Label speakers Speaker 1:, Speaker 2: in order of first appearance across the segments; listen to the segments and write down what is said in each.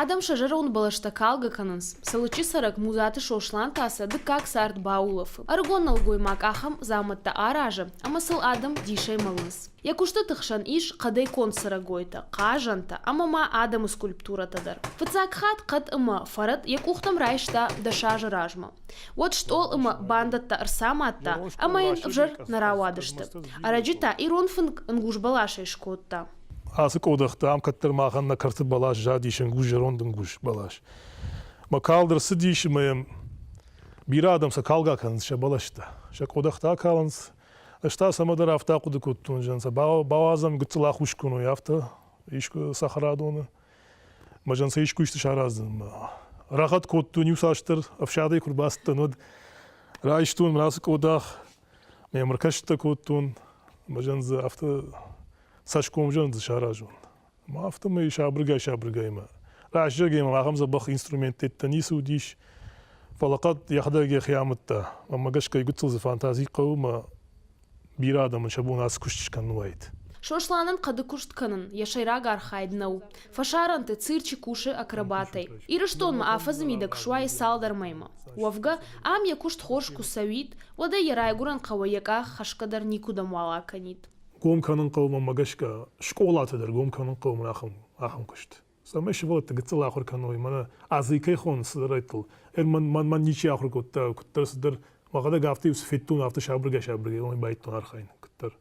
Speaker 1: Адӕм сӕ зӕронд бӕлӕстӕ калгӕ кӕнынц. Цӕлыччы цӕрӕг Музаты Сослан та сӕ дыккаг цард баулӕфы. Ӕрыгон нӕлгоймаг ахӕм дзаумӕттӕ аразы, ӕмӕ сыл адӕм дисӕй мӕлынц. Йӕ куыстыты хсӕн ис хъӕдӕй конд цӕрӕгойтӕ, хъазӕнтӕ ӕмӕ ма адӕмы скульптурӕтӕ дӕр. Фыццаг хатт хъӕд ӕмӕ фӕрӕт йӕ къухтӕм райста 10 азы размӕ. Уӕд стъол ӕмӕ бандӕттӕ ӕрцамадта ӕмӕ йын ӕвзӕр нӕ рауадысты. Ӕрӕджы та ирон фынг ӕнгуз бӕласӕй скодта.
Speaker 2: Ацы къодӕхтӕ ам кӕддӕр махӕн нӕ кӕрты бӕлас задис, ӕнгуз, зӕронд ӕнгуз бӕлас. Мӕ калд ӕрцыдис ӕмӕ йӕм бирӕ адӕм сӕ калгӕ кӕнынц сӕ бӕлӕстӕ. Сӕ къодӕхтӕ акалынц. Ӕз та цӕмӕдӕр афтӕ ахъуыды кодтон, зӕгъын сӕ бауадзӕм гыццыл ахус кӕной афтӕ искуы цӕхӕрадоны. Мӕ зӕн сӕ искуы исты сараздзӕн. Рагъӕд кодтон иуцасдӕр, ӕфсадӕй куы рбацыдтӕн, уӕд райстон мӕ ацы къодах, ме мркӕстытӕ кодтон, мӕ зӕн дзы афтӕ цӕсгомзӕн дзы саразон. Ӕмӕ афтӕмӕй сабыргай-сабыргай мӕ раздӕргӕй мӕм ахӕм дзӕбӕх инструменттӕ ницы уыдис, фӕлӕ хъӕд йӕхӕдӕг йӕхи амыдта. Мӕнмӕ гӕсгӕ гыццыл дзы фантази хъӕуы мӕ бирӕ адӕмӕн сӕ бон ацы куыст скӕнын уаид.
Speaker 1: Сосланӕн хъӕды куыст кӕнын йӕ сӕйраг архайд нӕу. Фӕсарӕнты цирчы кусы акробатӕй. Ирыстонмӕ афӕдзы мидӕг суайы цалдӕр мӕймӕ. Уӕвгӕ, ам йӕ куыст хорз куы цӕуид, уӕд ӕй йӕ райгуырӕн хъӕуӕй йӕ къах хӕсгӕ дӕр никуыдӕм уал акӕнид.
Speaker 2: Гом кӕнын хъӕуы мӕнмӕ гӕсгӕ, скъолаты дӕр гом кӕнын хъӕуы мӕн ахӕм, ахӕм куыст. Цӕмӕй сывӕллӕтты гыццыл ахуыр кӕной, мӕнӕ азы кӕй хонынц цыдӕрӕттыл. Мӕн, мӕн, мӕн ничи ахуыр кодта, куыддӕр цыдӕр, мӕхӕдӕг афтӕ-иу цы федтон, афтӕ сабыргай-сабыргай уымӕй байдыдтон архайын куыддӕр.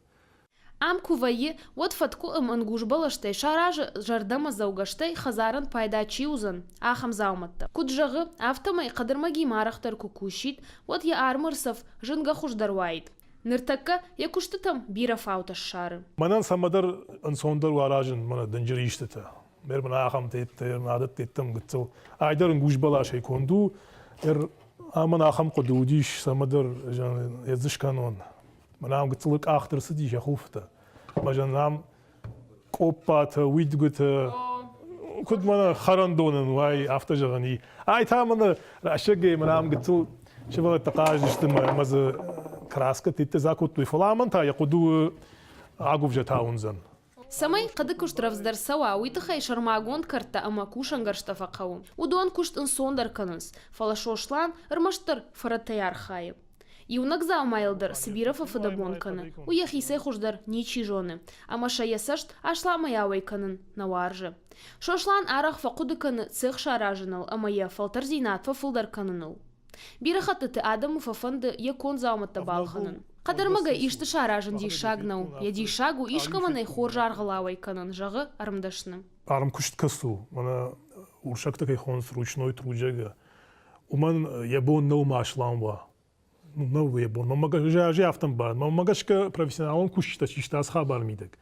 Speaker 1: Ам куы вӕййы, уӕд фӕткъуы ӕмӕ ӕнгуз бӕлӕстӕй саразы зӕрдӕмӕдзӕугӕ, стӕй хӕдзарӕн пайда чи уыдзӕн, ахӕм дзаумӕттӕ. Куыд зӕгъы, афтӕмӕй хъӕдырмӕгимӕ арӕхдӕр куы кусид, уӕд йӕ армы ӕрцӕф зынгӕ хуыздӕр уаид. Ныртӕккӕ йӕ куыстытӕм бирӕ фаутӕ ссары.
Speaker 2: Мӕнӕн цӕмӕдӕр ӕнцондӕр у аразын мӕнӕ дынджыр истытӕ. Мер мын ахӕмтӕ йедтӕ, мын адӕттӕ йедтӕм гыццыл. Айдӕр ӕнгуз бӕласӕй конд у. Ӕр ам ахӕм хъуыды уыдис, цӕмӕдӕр йӕ дзы скӕнон. Мӕнӕ ам гыццыл къахт ӕрцыдис йӕ хуылфытӕ. Мӕ зӕн ам къоппатӕ, уидгуытӕ, куыд мӕнӕ хӕрӕндонӕн уай, афтӕ зӕгъӕн и. Ай та мӕнӕ рӕсӕгӕй мӕнӕ ам гыццыл сывӕллӕттӕ хъазыдысты мӕ мӕ дзы краскӕ тедтӕ закодтой, фӕлӕ амӕн та йӕ хъуыды у агуывзӕ тауындзӕн.
Speaker 1: Цӕмӕй хъӕды куыст рӕвдздӕр цӕуа, уый тыххӕй сӕрмагонд кӕрдтӕ ӕмӕ кусӕнгӕрзтӕ фӕхъӕуы. Уыдон куыст ӕнцондӕр кӕнынц, фӕлӕ Сослан ӕрмӕстдӕр фӕрӕтӕй архайы. Иунӕг дзаумайыл дӕр цы бирӕ фӕфыдӕбон кӕны, уый йӕхицӕй хуыздӕр ничи зоны, ӕмӕ сӕ йӕ цӕст асламӕй ауӕй кӕнын нӕ уарзы. Сослан арӕх фӕхъуыды кӕны цех саразыныл ӕмӕ йӕ фӕлтӕрдзинад фӕфылдӕр кӕныныл. Бирӕ хӕттыты адӕмы фӕфӕнды йӕ конд дзаумӕттӕ балхӕнын. Хъӕдӕрмӕгӕй исты саразын диссаг нӕу, йӕ диссаг у искӕмӕн ӕй хорз аргъыл ауӕй кӕнын, зӕгъы ӕрмдӕсны.
Speaker 2: Ӕрмкуыст кӕцы у, мӕнӕ урсӕгтӕ кӕй хонынц ручной трудяга, уымӕн йӕ бон нӕу ма аслам уа. Нӕу йӕ бон. Мӕнмӕ гӕсгӕ афтӕ ӕмбарын. Мӕнмӕ гӕсгӕ профессионалон кусджытӕ чи сты ацы хабары мидӕг,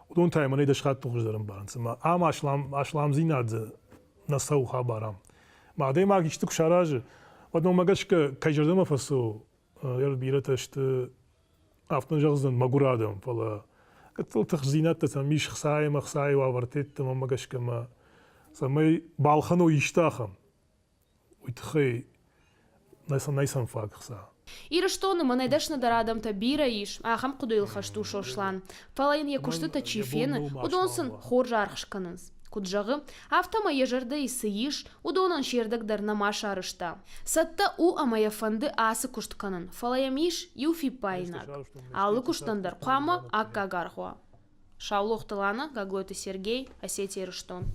Speaker 2: уыдон та мӕнӕй дӕс хатты хуыздӕр ӕмбарынц. Ӕмӕ ам аслам, асламдзинад нӕ цӕуы хабар ам. Мӕ адӕймаг исты куы саразы, уӕд мӕнмӕ гӕсгӕ кӕй зӕрдӕмӕ фӕцӕуы, бирӕтӕ сты афтӕ зӕгъдзӕн мӕгуыр адӕм, фӕлӕ гыццыл тыхстдзинӕдтӕ сӕм ис хцайы ӕмӕ хцайы уавӕртӕ мӕнмӕ гӕсгӕ мӕ цӕмӕй балхӕной исты ахӕм, уый тыххӕй нӕ сӕм фаг хца.
Speaker 1: Ирыстоны мӕнӕ дӕсныдӕр адӕмтӕ бирӕ ис, ахӕм хъуыдыйыл хӕст у Сослан. Фӕлӕ йын йӕ куыстытӕ чи фены, уыдон сын хорз аргъ скӕнынц. Куыд зӕгъы, афтӕмӕй йӕ зӕрдӕйы цы ис, уыдонӕн се рдӕг дӕр нӕма сарӕзта. Цӕттӕ у ӕмӕ йӕ фӕнды ацы куыст кӕнын, фӕлӕ йӕм ис иу фиппаинаг. Алы куыстӕн дӕр хъуамӕ аккаг аргъ уа. Саулохты Лана, Гаглойты Сергей, Осетия-Ирыстон.